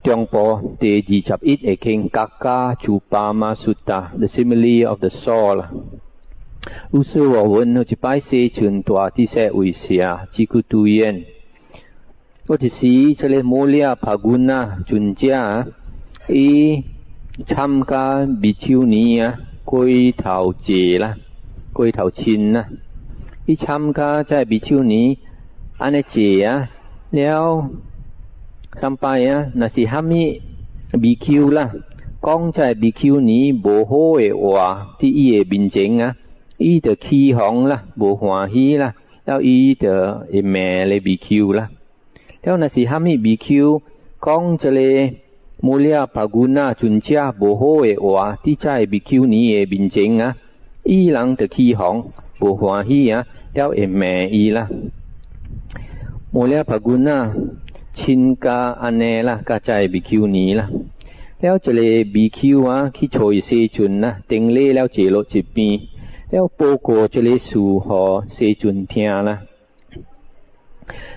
中部第二十一個經 Kakacūpamā Sutta，The simile of the saw 啦。如是我聞，有一擺世尊住佇舍衛城只窟度園。有一時，這個摩利槃伽尊者，伊參加比丘尼啊，歸頭坐啦，歸頭親啦。伊參加這比丘尼按呢坐啊，了上擺啊，若是蝦米比丘啦，講這比丘尼無好的話，佇伊的面前啊，伊就起鬨啦，無歡喜啦，了伊就會罵咧比丘啦。了若是蝦米比丘講這个摩利槃伽尊者無好的話，佇這比丘尼的面前啊，伊人就起鬨，無歡喜啊，了會罵伊啦。摩利槃伽親佮按呢啦，佮這比丘尼啦。了一个比丘啊，去揣世尊啦，頂禮了坐落一邊，了報告這个事予世尊聽啦。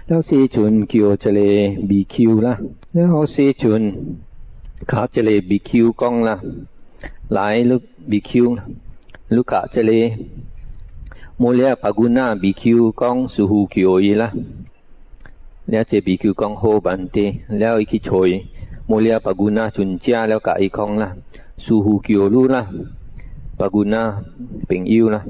了世尊叫這个比丘啦，了世尊共這个比丘講啦，來你比丘，你共這个摩利槃伽比丘講師父叫伊啦。了這比丘講好辦得，了伊去揣摩利槃伽尊者了，共伊講啦，師父叫你啦，槃伽朋友啦，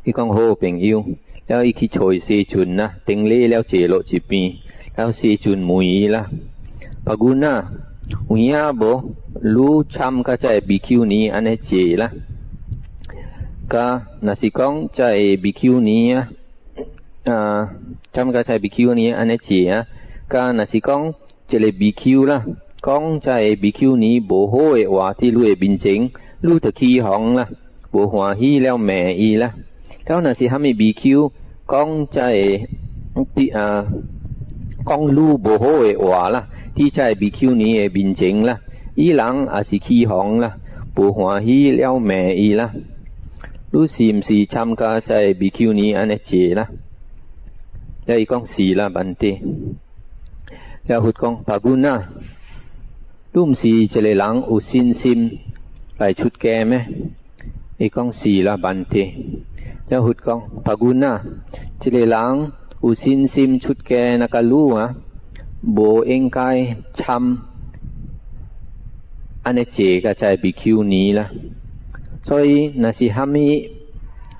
伊講好朋友，了伊去揣世尊啦，頂禮了坐落一邊，了世尊問伊啦，槃伽有影無？你參佮這比丘尼按呢坐啦，佮若是講這比丘尼啊，啊，參佮這比丘尼按呢坐啊，佮若是講這个比丘啦，講這比丘尼無好的話佇你的面前，你就起鬨啦，無歡喜了罵伊啦。了若是蝦米比丘講這佇啊講你無好的話啦，佇這比丘尼的面前啦，伊人也是起鬨啦，無歡喜了罵伊啦。你是毋是參佮這比丘尼按呢坐啦？了伊講是啦，辦得。了佛講槃伽，你毋是一個人有信心來出家咩？伊講是啦，辦得。了佛講槃伽，一個人有信心出家，若佮你啊，無應該參按呢坐佮這比丘尼啦。所以，若是蝦米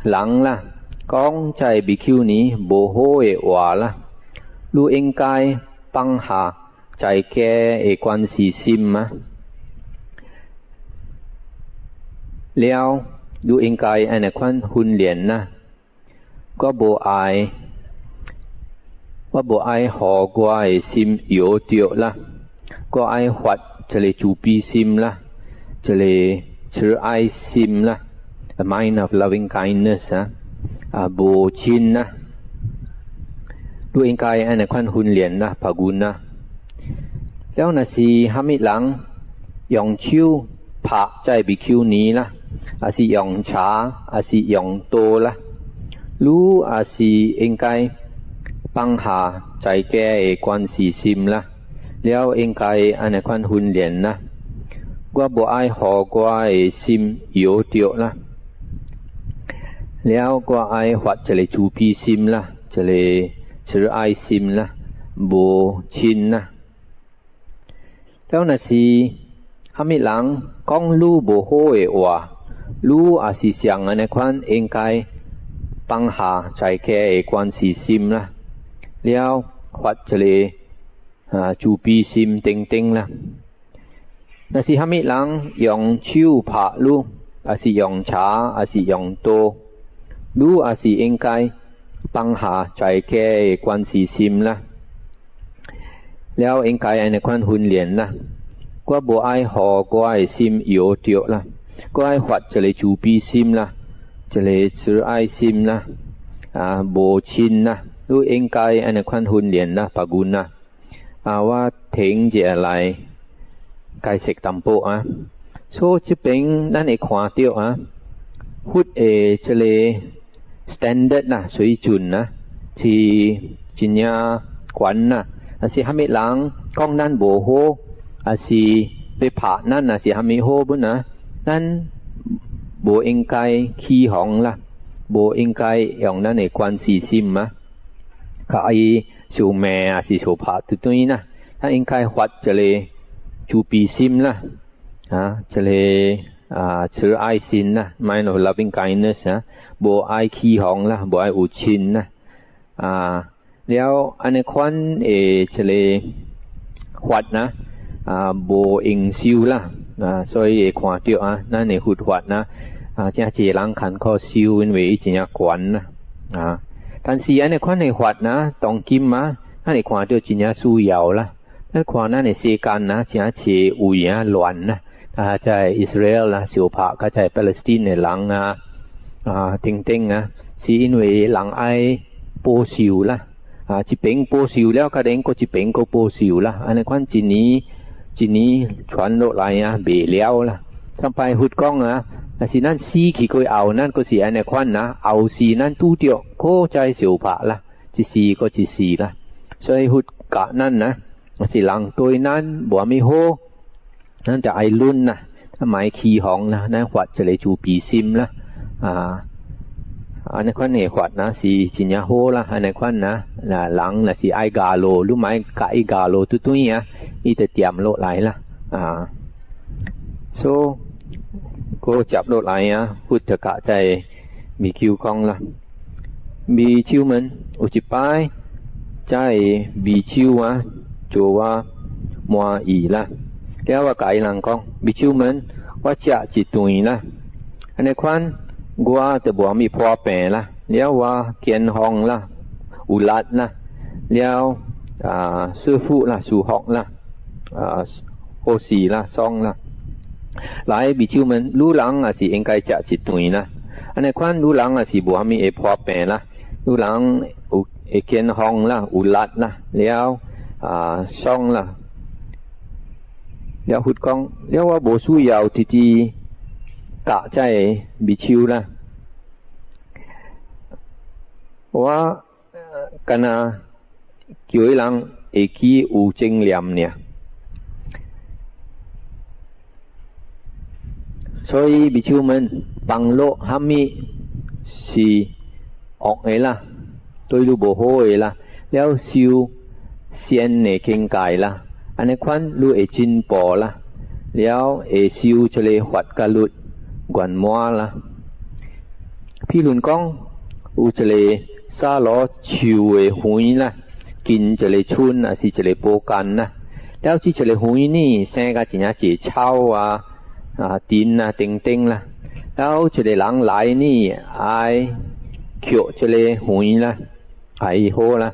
人啦，講這比丘尼無好的話啦，你應該放下在家的觀世心啊。了，你應該按呢款訓練啦。我無愛，我無愛予我的心搖著啦。我愛發一个慈悲心啦，一个慈愛心啦，a mind of loving kindness 啊，啊無嗔啦。你應該按呢款訓練啦，槃伽。了若是蝦米人用手拍這比丘尼啦，抑是用柴，抑是用刀啦，你也是應該放下在家的觀世心啦，了應該按呢款訓練啦。我無愛予我的心搖著啦，了我愛發一个慈悲心啦，一个慈愛心啦，無嗔啦。了若是蝦米人講你無好的話，你也是像按呢款應該放下在家的觀世心啦，了發一个啊慈悲心等等啦。若是蝦米人用手拍你，抑是用柴，抑是用刀，你也是應該放下在家的觀世心啦，了應該按呢款訓練啦。我無愛予我的心搖著啦，我愛發一个慈悲心啦，一个慈愛心啦，啊無嗔啦，你應該按呢款訓練啦，槃伽。啊，我停一下來解釋淡薄啊。所以這邊咱會看著啊，佛的這个 standard 啦，水準啦，是真正懸啦。若是蝦米人講咱無好，抑是欲拍咱，抑是蝦米好本啊，咱無應該起鬨啦，無應該用咱的關係心啊，共伊相罵抑是相拍對對啦，咱應該發一个慈悲心啦，啊，一个啊慈愛心啦，mind of loving kindness 啊，無愛起鬨啦，無愛有嗔啦，啊，了按呢款的一个法啊，啊，無應受啦，啊，所以會看著啊，咱的佛法啊，啊，誠濟人艱苦修，因為伊真正懸啦，啊，但是按呢款的法啊，當今啊，咱會看著真正需要啦。咱看咱的世間啊，誠濟位啊亂啦，啊，在 Israel 啦，相拍，佮在 Palestine 的人啊，啊，等等啊，是因為人愛報仇啦，啊，這邊報仇了，較然閣這邊閣報仇啦，按呢款一年一年傳落來啊，袂了啦。上擺佛講啊，若是咱死去過後，咱閣是按呢款啊，後世咱拄著閣再相拍啦，一世閣一世啦。所以佛教咱啊，若是人對咱無蝦米好，咱就愛忍啦，莫起鬨啦，咱發一个慈悲心啦，啊，按呢款的法啊是真正好啦，按呢款啊，若人若是愛咬落，你莫共伊咬落對對啊，伊就恬落來啦，啊，so閣接落來啊，佛就教這个比丘講啦，比丘們有一擺，這个比丘啊，自我滿意啦，了我共伊人講，比丘們，我食一頓啦，按呢款我就無蝦米破病啦，了我健康啦，有力啦，了啊舒服啦，舒服啦，啊好勢啦，爽啦。來，比丘們，汝人也是應該食一頓啦。按呢款汝人也是無蝦米會破病啦，汝人有會健康啦，有力啦，了啊爽啦。了佛講，了我無需要直直教這个比丘啦。我敢若叫彼人會記有正念爾。所以比丘們放落蝦米是惡的啦，對汝無好的啦，了修善的境界啦，按呢款汝會進步啦，了會修這个法佮律圓滿啦。譬如講，有一个沙羅樹的園啦，近一个村抑是一个堡間啦，了這一个園呢，生甲真正濟草啊、啊藤啊等等啦，了一个人來呢，愛抾這个園啦，愛好啦，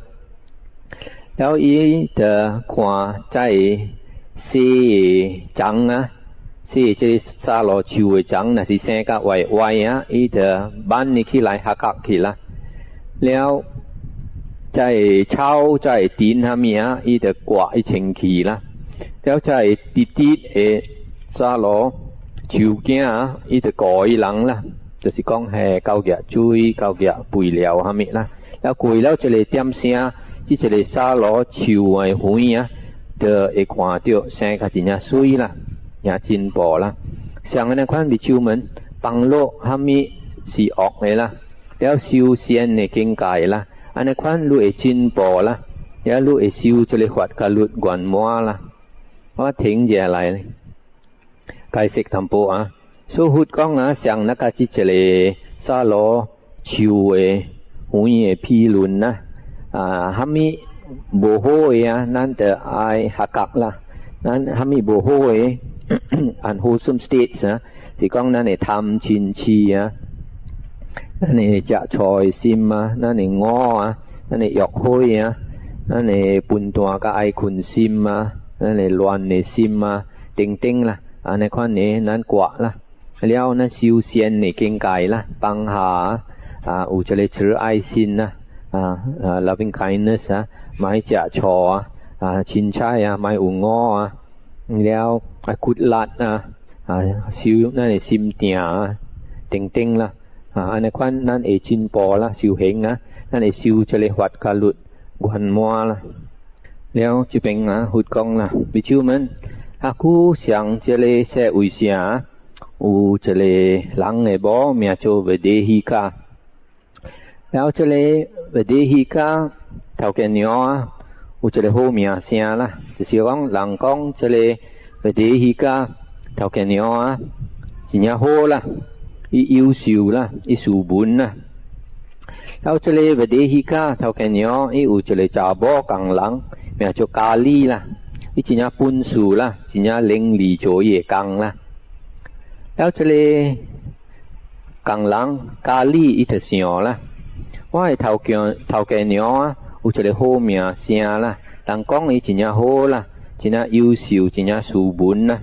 了伊就看這个細的欉啊，細這个沙羅樹的欉，若是生甲歪歪啊，伊就挽伊起來合合去啦。了這个草、這个藤啥物啊，伊就割伊清去啦。了這个直直的沙羅樹囝啊，伊就顧彼人啦，就是講係交額水、交額肥料啥物啦。了過了一个點聲，這一个沙羅樹的園啊，就會看著生甲真正媠啦，也進步啦。像按呢款比丘們放落啥物是惡的啦，了修善的境界啦，按呢款汝會進步啦，也汝會修這个法佮律圓滿啦。我停下來解釋淡薄啊。所以佛講啊，像那個這一个沙羅樹的園的譬論啦，啊，蝦米無好的啊，咱就愛學覺啦。咱蝦米無好的，unwholesome states 啊，是講咱的貪嗔痴啊，咱的食錯的心啊，咱的我啊，咱的欲火啊，咱的笨蛋佮愛睏心啊，咱的亂的心啊，等等啦，按呢款的咱割啦，了咱修善的境界啦，放下啊，有這个慈愛心啦，啊啊 loving kindness 啊，莫食錯啊，啊凊彩啊，莫有我啊，了愛骨力啊，啊修咱的心定啊，等等啦，啊按呢款咱會進步啦，修行啊，咱會修這个法佮律圓滿啦。了這邊啊，佛講啦，比丘們，較久像這个舍衛城有一个人的某名做 Vedehika。了這个 Vedehika 頭家娘啊，有一个好名聲啦，就是講人講這个 Vedehika 頭家娘啊，真正好啦，伊優秀啦，伊斯文啦。了這个 Vedehika 頭家娘，伊有一个查某工人，名做咖喱啦，伊真正本事啦，真正伶俐做伊的工啦。了這个工人咖喱，伊就想啦，我的頭家娘啊，有一个好名聲啦，人講伊真正好啦，真正優秀，真正斯文啦。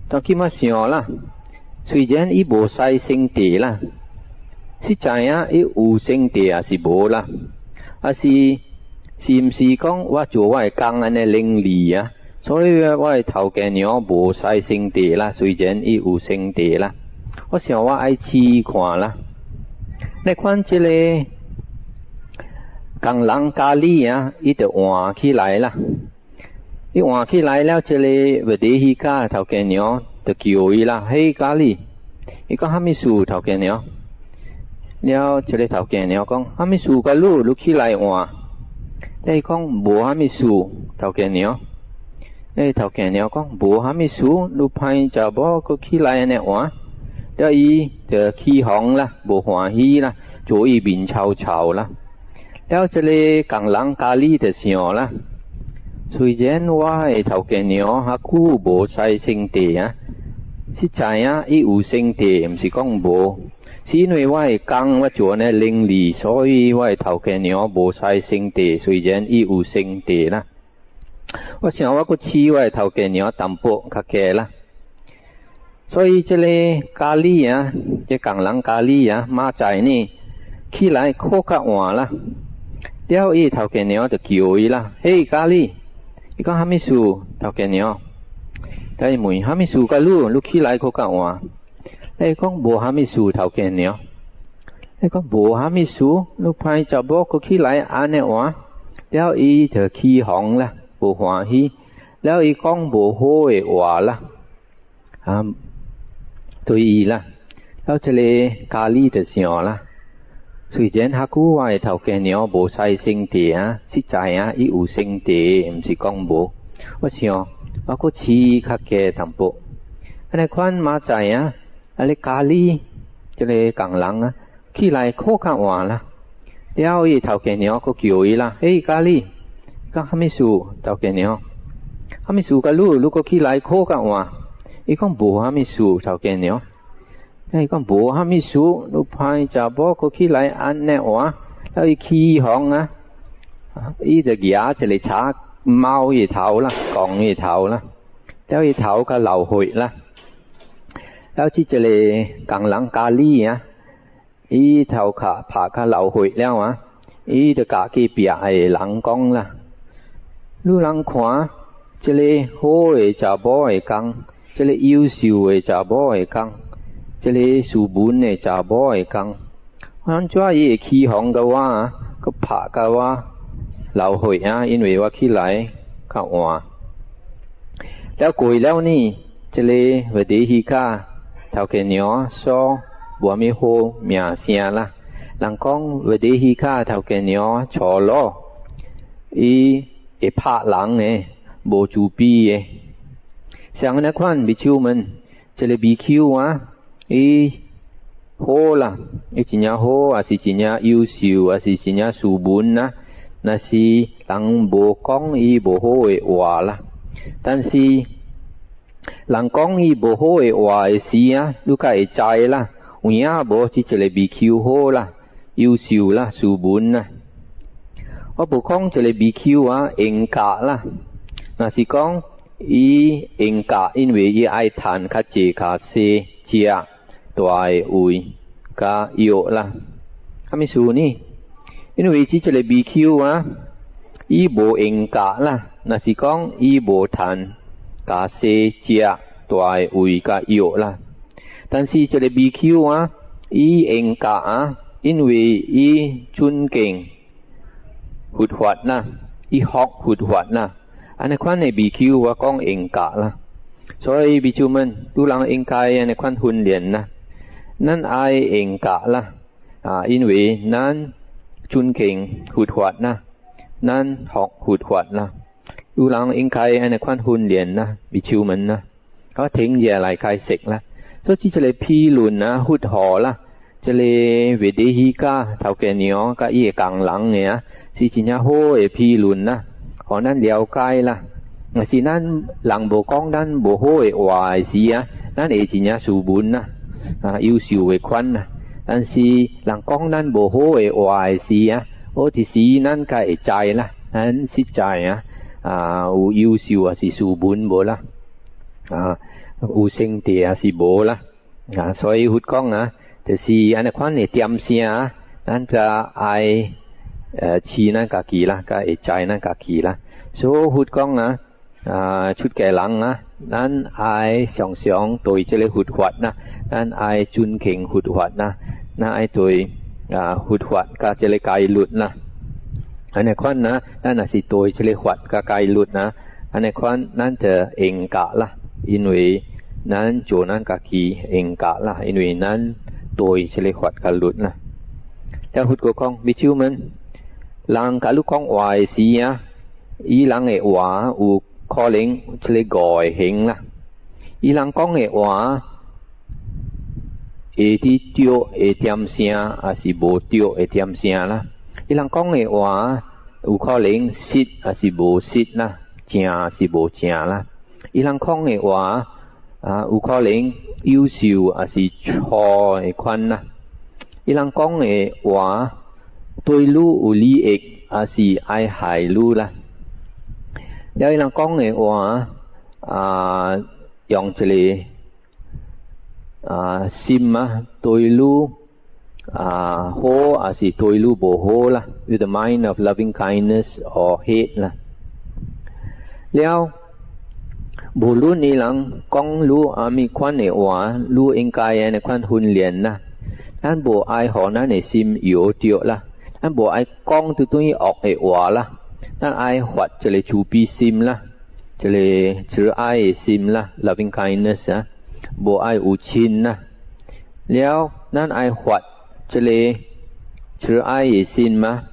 當今仔想啦，雖然伊無使洗地啦，實在啊，伊有洗地抑是無啦？抑是是毋是講我做我的工按呢伶俐啊？所以我的頭家娘無使洗地啦，雖然伊有洗地啦。我想我愛試看啦。你看這个工人咖喱啊，伊就換起來啦。伊換起來了，這个 Vedehika 頭家娘就叫伊啦，嘿，咖喱，伊講啥物事，頭家娘？了，這个頭家娘講，啥物事共你，你起來換？伊講無啥物事，頭家娘。你頭家娘講無啥物事，你歹查某閣起來按呢換？了伊就起鬨啦，無歡喜啦，做伊面臭臭啦。了，這个工人咖喱就想啦，雖然我的頭家娘較久無使洗地啊，實在啊，伊有洗地，毋是講無，是因為我的工我做按呢伶俐，所以我的頭家娘無使洗地，雖然伊有洗地啦。我想我閣試我的頭家娘淡薄較加啦。所以這个咖喱啊，這工人咖喱啊，明早呢起來閣較晚啦。了伊頭家娘就叫伊啦，嘿，咖喱，伊講啥物事，頭家娘？伊問啥物事共你，你起來閣較晚？伊講無啥物事，頭家娘。伊講無啥物事，你歹查某閣起來按呢換？了伊就起鬨啦，無歡喜。了伊講無好的話啦，啊，對伊啦。了這个咖喱就想啦，雖然較久我的頭家娘無使洗地啊，實在啊，伊有洗地，毋是講無。我想我閣試較加淡薄。按呢款明早啊，啊咧咖喱，這个工人啊，起來閣較晚啦。了伊頭家娘閣叫伊啦，嘿，咖喱，講啥物事，頭家娘？啥物事共你，你閣起來閣較晚？伊講無啥物事，頭家娘。伊講無啥物事，你歹查某閣起來按呢換，了伊起鬨啊，伊就舉一個柴貓伊頭啦，摃伊頭啦，了伊頭較流血啦。了這一个工人咖喱啊，伊頭殼拍較流血了啊，伊就共隔壁的人講啦，你人看，這个好的查某的工，這个優秀的查某的工，這个斯文的查某的工，按怎伊會起鬨共我啊？閣拍共我流血啊！因為我起來較晚。了過了呢，這个 Vedehika 頭家娘煞無啥物好名聲啦。人講 Vedehika 頭家娘粗魯，伊會拍人的，無慈悲的。像按呢款比丘們，這个比丘啊，伊好啦，伊真正好，抑是真正優秀，抑是真正斯文啦。若是人無講伊無好的話啦，但是人講伊無好的話的時啊，你較會知啦，有影無？這一个比丘好啦，優秀啦，斯文啦。我無講一个比丘啊，嚴格啦，若是講伊嚴格，因為伊愛趁較濟較細食大的位佮藥啦。啥物事呢？因為這一个比丘啊，伊無嚴格啦，若是講伊無趁較細食大的位佮藥啦。但是這个比丘啊，伊嚴格啊，因為伊尊敬佛法啦，伊學佛法啦，按呢款的比丘我講應格啦。所以比丘們，汝人應該按呢款訓練啦。咱愛應格啦，啊，因為咱尊敬佛法啦，咱學佛法啦，汝人應該按呢款訓練啦，比丘們啦，我聽者來解釋啦。所以這個譬論啊，佛號啦，這個維地希家頭家娘佮伊的工人的啊，是真正好的譬論啦，予咱了解啦。若是咱人無講咱無好的話的時啊，咱會真正斯文啦，啊，優秀的款啦。但是人講咱無好的話的時啊，好一時咱較會知啦，咱實在啊，啊有優秀抑是斯文無啦，啊有聖地抑是無啦，啊所以佛講啊，就是按呢款的點聲啊，咱就愛飼咱家己啦，較會知咱家己啦。所以佛講啊，啊出家人啊，咱愛常常對這个佛法啦，咱愛尊敬佛法啦，咱愛對啊佛法佮這个戒律啦。按呢款啊，咱若是對這个法佮戒律啊，按呢款咱就應格啦，因為咱做咱家己應格啦，因為咱對這个法佮律啦。了佛閣講，比丘們，人共你講話的時啊，伊人的話有可能這个五个形啦，伊人講的話會佇對會點聲，抑是無對會點聲啦。伊人講的話有可能實抑是無實啦，正抑是無正啦。伊人講的話啊，有可能優秀抑是錯的款啦。伊人講的話對汝有利益，抑是愛害汝啦。了伊人講的話啊，用一个啊心啊對汝啊好，抑是對汝無好啦。With the mind of loving kindness or hate 啦。了，無論伊人講汝啥物款的話，汝應該按呢款訓練啦。咱無愛予咱的心搖著啦，咱無愛講拄等於惡的話啦。咱愛發這个慈悲心啦，這个慈愛的心啦，loving kindness 啊，無愛有嗔啦。了，咱愛發這个慈愛的心嘛，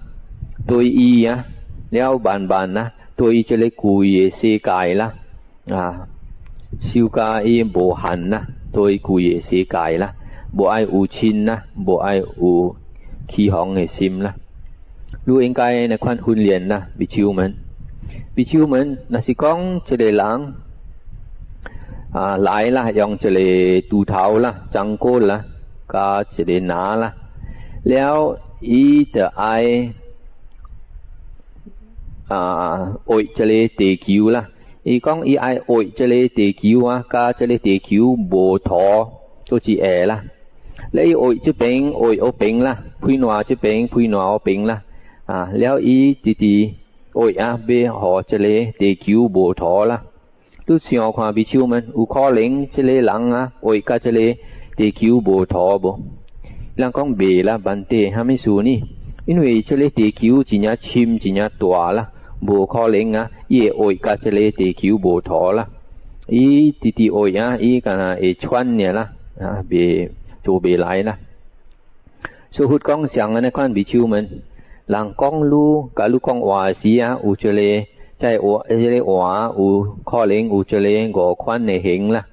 對伊啊，了慢慢啊，對這个規个世界啦，啊，修甲伊無限啦，對規个世界啦，無愛有嗔啦，無愛有欺誑的心啦。汝應該按呢款訓練啦，比丘們，比丘們，若是講一個人啊來啦，用一個鋤頭啦、鏘棍啦，佮一个籃啦，了伊就愛啊挖這个地球啦。伊講伊愛挖這个地球啊，佮這个地球無塗佗一下啦。你挖這邊挖彼邊啦，配挪這邊配挪彼邊啦。啊，了伊直直挖啊，欲予這个地球無塗啦。你想看比丘們，有可能這个人啊挖佮這个地球無塗無？人講袂啦，Bhante，啥物事呢？因為這个地球真正深，真正大啦，無可能啊，伊會挖佮這个地球無塗啦。伊直直挖啊，伊敢若會喘爾啦，啊，袂做袂來啦。所以佛講像按呢款比丘們，人講汝，共汝講話時啊，有這个在話，這个話有可能有這个五款的形啦。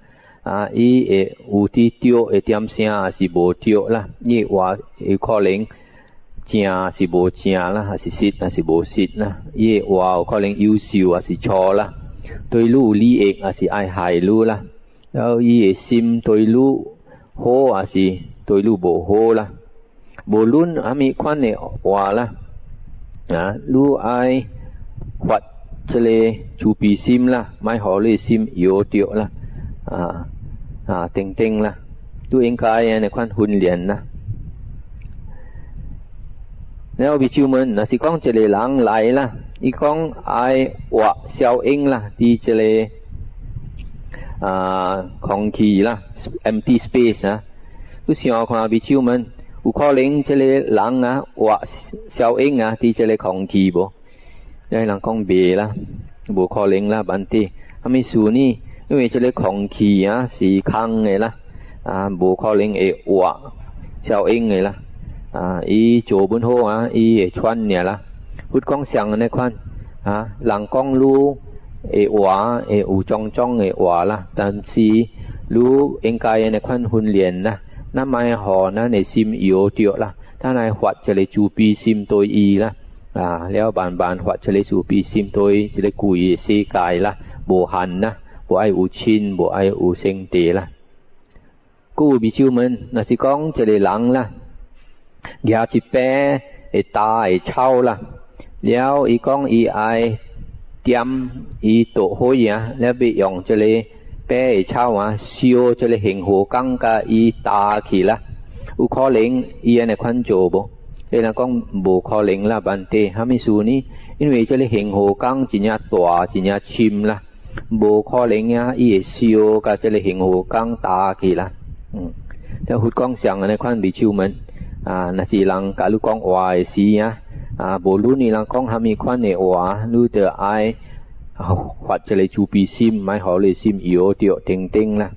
啊，伊會有佇對會點聲，抑是無對啦。伊話有可能正抑是無正啦，抑是實抑是無實啦。伊話有可能優秀抑是錯啦，對汝有利益抑是愛害汝啦。了伊的心對汝好抑是對汝無好啦。無論啥物款的話啦，啊，汝愛發這个慈悲心啦，莫予你心搖著啦，啊啊等等啦，都應該按呢款訓練啦。了比丘們，若是講一個人來啦，伊講愛挖痟湧啦，佇這个啊空氣啦，empty space 啊，你想看比丘們，有可能這个人啊挖痟湧啊，佇這个空氣無？有人講袂啦。無可能啦，Bhante。啥物事呢？因為這个空氣啊是空的啦，啊，無可能會活超英的啦。啊，伊做本好啊，伊會喘爾啦。佛講像按呢款啊，人講汝會活，會有種種的活啦，但是汝應該按呢款訓練啦，咱莫予咱的心搖著啦，咱愛發一个慈悲心對伊啦，啊，了慢慢發一个慈悲心對這个規个世界啦，無限啦，無愛有親，無愛有兄弟啦。閣有比丘們，若是講一个人啦，舉一把會焦的草啦，了伊講伊愛點伊著火啊，了欲用這个白的草啊，燒這个杏核稈共伊焦去啦，有可能伊按呢款做無？伊人講無可能啦，Bhante，啥物事呢？因為這个杏核稈真正大，真正深啦，無可能啊！伊會燒共這个杏核稈焦去啦。了佛講像按呢款比丘們啊，若是人共你講話的時啊，啊，無論伊人講啥物款的話，你著愛發一个慈悲心，莫予你心搖著等等啦。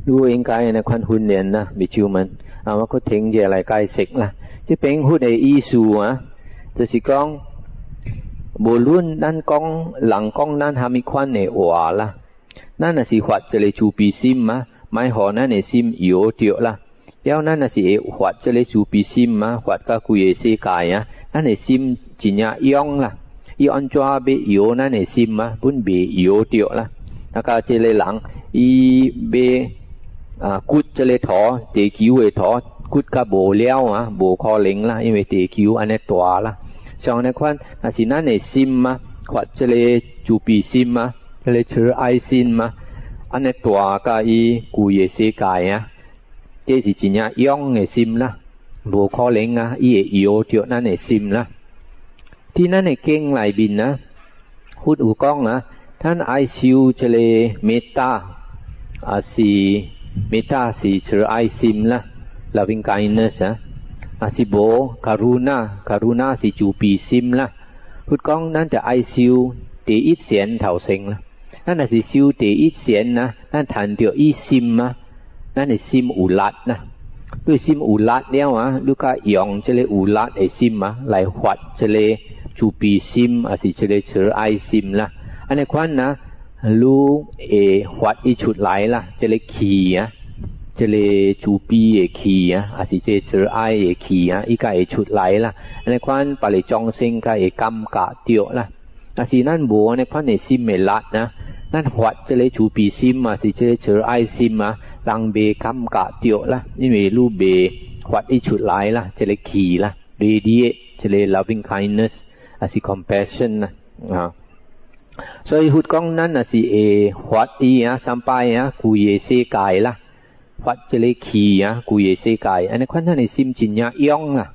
你應該按呢款訓練啦，比丘們。啊，我閣停者來解釋啦。這邊佛的意思啊，就是講，無論咱講人講咱啥物款的話啦，咱若是發一个慈悲心啊，莫予咱的心搖著啦。了咱若是會發這个慈悲心啊，發到規个世界啊，咱的心真正勇啦。伊按怎欲搖咱的心啊，本袂搖著啦。啊，佮這个人，伊欲啊掘這个土，地球的土，掘甲無了啊，無可能啦，因為地球按呢大啦。像按呢款，若是咱的心啊，發這个慈悲心啊，這个慈愛心啊，按呢大佮伊規个世界啊，這是真正勇的心啦，無可能啊，伊會搖著咱的心啦。佇咱的經內面啊，佛有講啊，咱愛修這个 metta，抑是 metta 是慈愛心啦，loving kindness 啊，抑是無 karuna，karuna 是慈悲心啦。佛講咱著愛修第一善頭先啦，咱若是修第一善啊，咱趁著伊心啊，咱的心有力啦。你心有力了啊，你較用這个有力的心啊，來發這个慈悲心，抑是這个慈愛心啦。按呢款啊，你會發伊出來啦，這个氣啊，這个慈悲的氣啊，抑是這个慈愛的氣啊，伊才會出來啦。按呢款別个眾生才會感覺著啦。若是咱無按呢款的心的力啊，咱發這个慈悲心啊，是這个慈愛心啊，人袂感覺著啦，因為你袂發伊出來啦，這个氣啦，radiate 這个 loving kindness，抑是 compassion 啦，啊。所以佛講，咱若是會發伊啊，三擺啊，規個世界啦，發這个氣啊，規個世界，按呢款咱的心真正勇啊，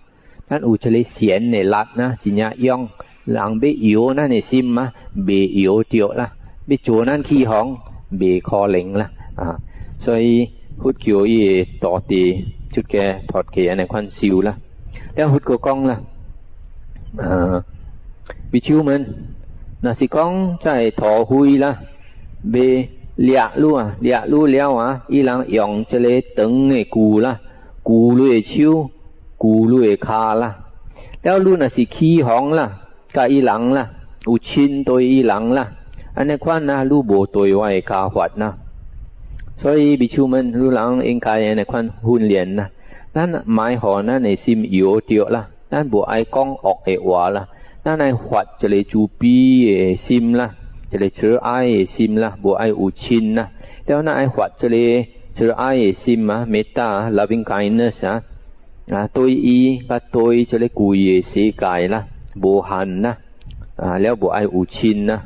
咱有這个善的力啊，真正勇，人欲搖咱的心啊，袂搖著啦，欲做咱起哄，袂可能啦，啊，所以佛叫伊的徒弟出家脫家按呢款修啦。了佛閣講啦，啊，比丘們，若是講這個土匪啦，欲掠汝啊，掠汝了啊，伊人用這个長的鋸啦，鋸你的手，鋸你的跤啦。了汝若是起哄啦，佮伊人啦，有嗔對伊人啦，按呢款啊，汝無對我的教法啦。所以比丘們，汝人應該按呢款訓練啦，咱莫予咱的心搖著啦，咱無愛講惡的話啦，咱愛發一个慈悲的心啦，一个慈愛的心啦，無愛有嗔啦。了咱愛發這個慈愛的心啊，metta loving kindness 啊，啊對伊佮對這个規个世界啦，無限啦，啊了無愛有嗔啦，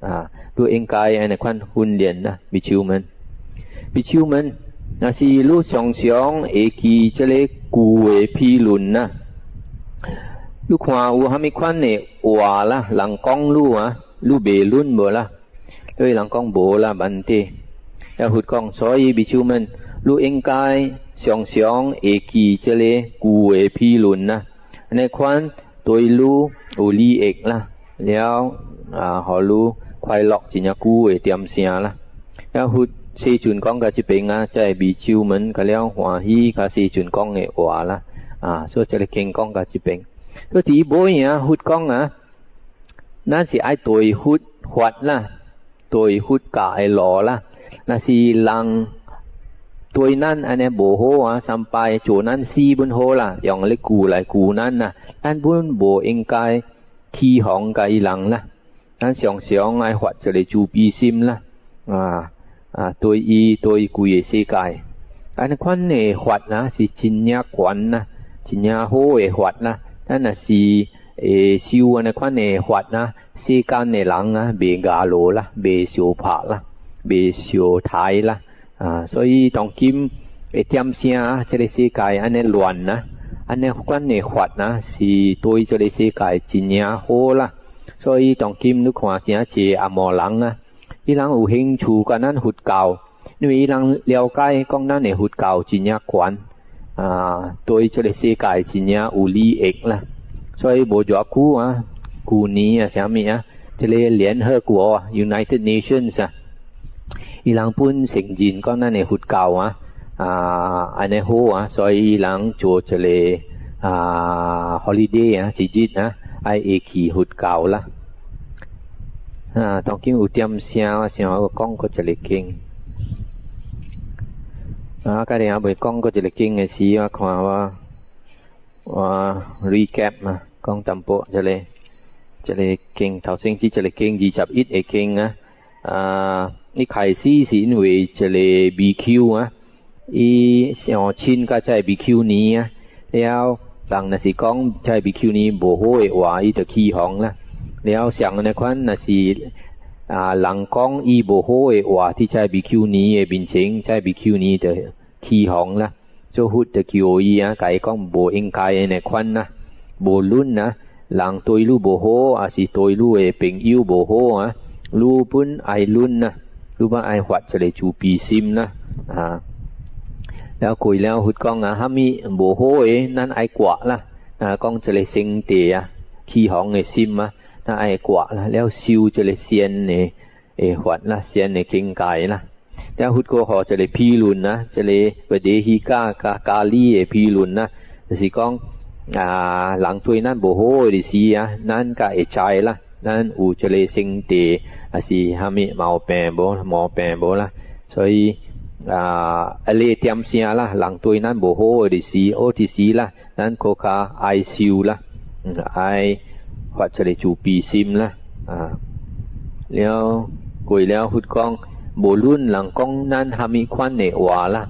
啊，汝應該按呢款訓練啦，比丘們。比丘們，若是汝常常會記這个舊的譬論啦，汝看有啥物款的話啦，人講汝啊，汝袂忍無啦？所以人講無啦，Bhante。了佛講，所以比丘們，汝應該常常會記這个舊的譬論啦，按呢款對汝有利益啦，了啊，予汝快樂真正久的點聲啦。了佛世尊講到這邊啊，這个比丘們佮了歡喜佮世尊講的話啦，啊，所以這个經講到這邊。所以佇尾啊，佛講啊，咱是愛對佛法啦，對佛教的路啦，若是人對咱按呢無好啊，三擺做咱死本好啦，用咧句來句咱啦，咱本無應該起哄共伊人啦，咱常常愛發一个慈悲心啦，啊啊，對伊對規个世界，按呢款的法啊是真正懸啦，真正好的法啦，咱若是會修按呢款的法啊，世間的人啊，袂咬路啦，袂相拍啦，袂相刣啦。啊，所以當今會點聲啊，這个世界按呢亂啊，按呢款的法啊，是對這个世界真正好啦。所以當今你看誠濟紅毛人啊，伊人有興趣佮咱佛教，因為伊人了解講咱的佛教真正懸啊，對這个世界真正有利益啦。所以無偌久啊，舊年啊，啥物啊，這个聯合國啊，United Nations 啊，伊人本承認講咱的佛教啊，啊，按呢好啊，所以伊人做一个啊 holiday 啊，一日啊，愛會記佛教啦。啊，當今有點聲，我想我講過一个經。啊，今日猶未講過一个經的時，我看我我 recap 嘛，講淡薄這个這个經，頭先指這个經21个經啊，啊。一開始是因為這个比丘啊，伊傷親佮這个比丘尼啊，了人若是講這个比丘尼無好的話，伊就起哄啦。了像按呢款，若是啊人講伊無好的話，佇這个比丘尼的面前，這个比丘尼就起哄啦。做佛就叫伊啊，共伊講無應該按呢款啦，無論啊，人對汝無好，抑是對汝的朋友無好啊，汝本愛忍啊。汝本愛發一個慈悲心啦，啊，了過了佛講啊，啥物無好的，咱愛割啦，啊，講這个聖諦啊，起哄的心啊，咱愛割啦，了修這个善的的法啦，善的境界啦。了佛閣予一个比論啊，這个維地希加佮咖喱的比論啦，就是講啊，人對咱無好的時啊，咱較會知啦，咱有這个聖諦，抑是啥物毛病無毛病無啦，所以啊，一个點聲啦，人對咱無好的時，好的時啦，咱閣較愛修啦，愛發一个慈悲心啦，啊，了過了佛講，無論人講咱啥物款的話啦，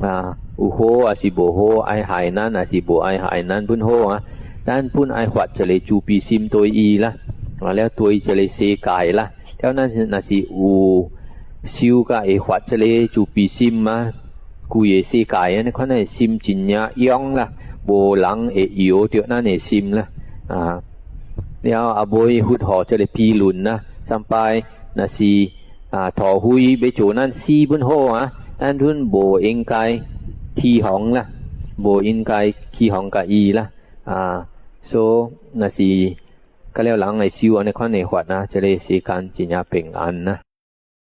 啊，有好抑是無好，愛害咱抑是無愛害咱本好啊，咱本愛發一个慈悲心對伊啦，啊，了對這个世界啦，了咱是若是有修甲會發這個慈悲心啊，規個世界按呢款的心真正勇啦，無人會搖著咱的心啦，啊，了後尾佛予這个比論啦，三擺若是啊土匪欲做咱死本好啊，咱本無應該起哄啦，無應該起哄共伊啦，啊，所以若是佮了人會修按呢款的法啊，這个世間真正平安啦。